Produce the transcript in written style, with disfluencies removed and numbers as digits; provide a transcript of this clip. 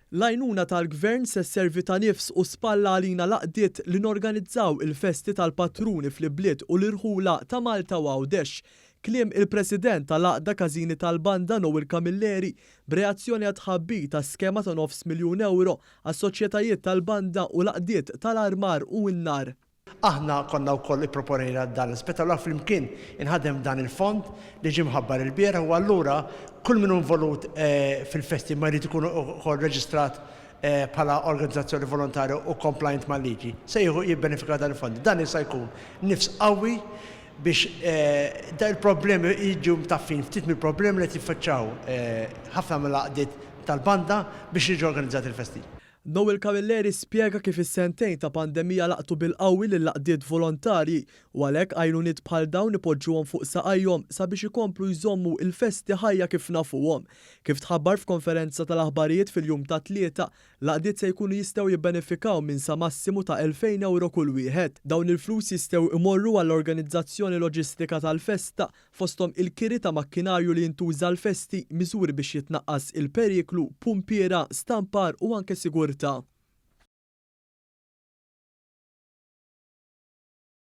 L-għajnuna tal-Gvern se sservi ta' nifs u spalla għalina l-għaqdiet li norganizzaw il-festi tal-patruni fl-ibliet u l-irħula ta' Malta u Għawdex. Kliem il-President tal-Għaqda Każini tal-Banda Noel Camilleri b'reazzjoni għat-tħabbir ta' skema ta' nofs miljun ewro għas-soċjetajiet tal-banda u l-għaqdiet tal-armar u n-nar. Aħna konna wkoll ipproponejna dan l-aspett, allura flimkien inħadem dan il-fond li ġie mħabbar ilbieraħ u allura kull min hu involut fil-festi ma jrid ikun ukoll reġistrat bħala organizzazzjoni volontarja u compliant mal-liġi, se jieħu jibbenefika dan il-fondi. Dan jista' jkun nifs qawwi biex da il-problemi jiġu mtaffin ftit mill-problemi li qed jiffaċċjaw ħafna mill-għaqdiet tal-banda biex jiġu organizzati l-festi. Noel Camilleri spjega kif is-sentejn ta' pandemija laqtu bil-qawwi lill-għaqdiet volontarji u għalhekk għajnuniet bħal dawn ipoġġuhom fuq saqajhom sabiex ikomplu jżommu l-festi ħajja kif nafuhom. Kif tħabbar f'konferenza tal-aħbarijiet fil-jum tat-Tlieta, l-għaqdiet se jkunu jistgħu jibbenefikaw minn sa massimu ta' 2,000 ewro kull wieħed. Dawn il-flus jistgħu imorru għall-organizzazzjoni loġistika tal-festa, fosthom il-kiri ta' makkinarju li jintuża għall-festi, miżuri biex jitnaqqas il-periklu, pumpiera, stampar u anke sigurtà.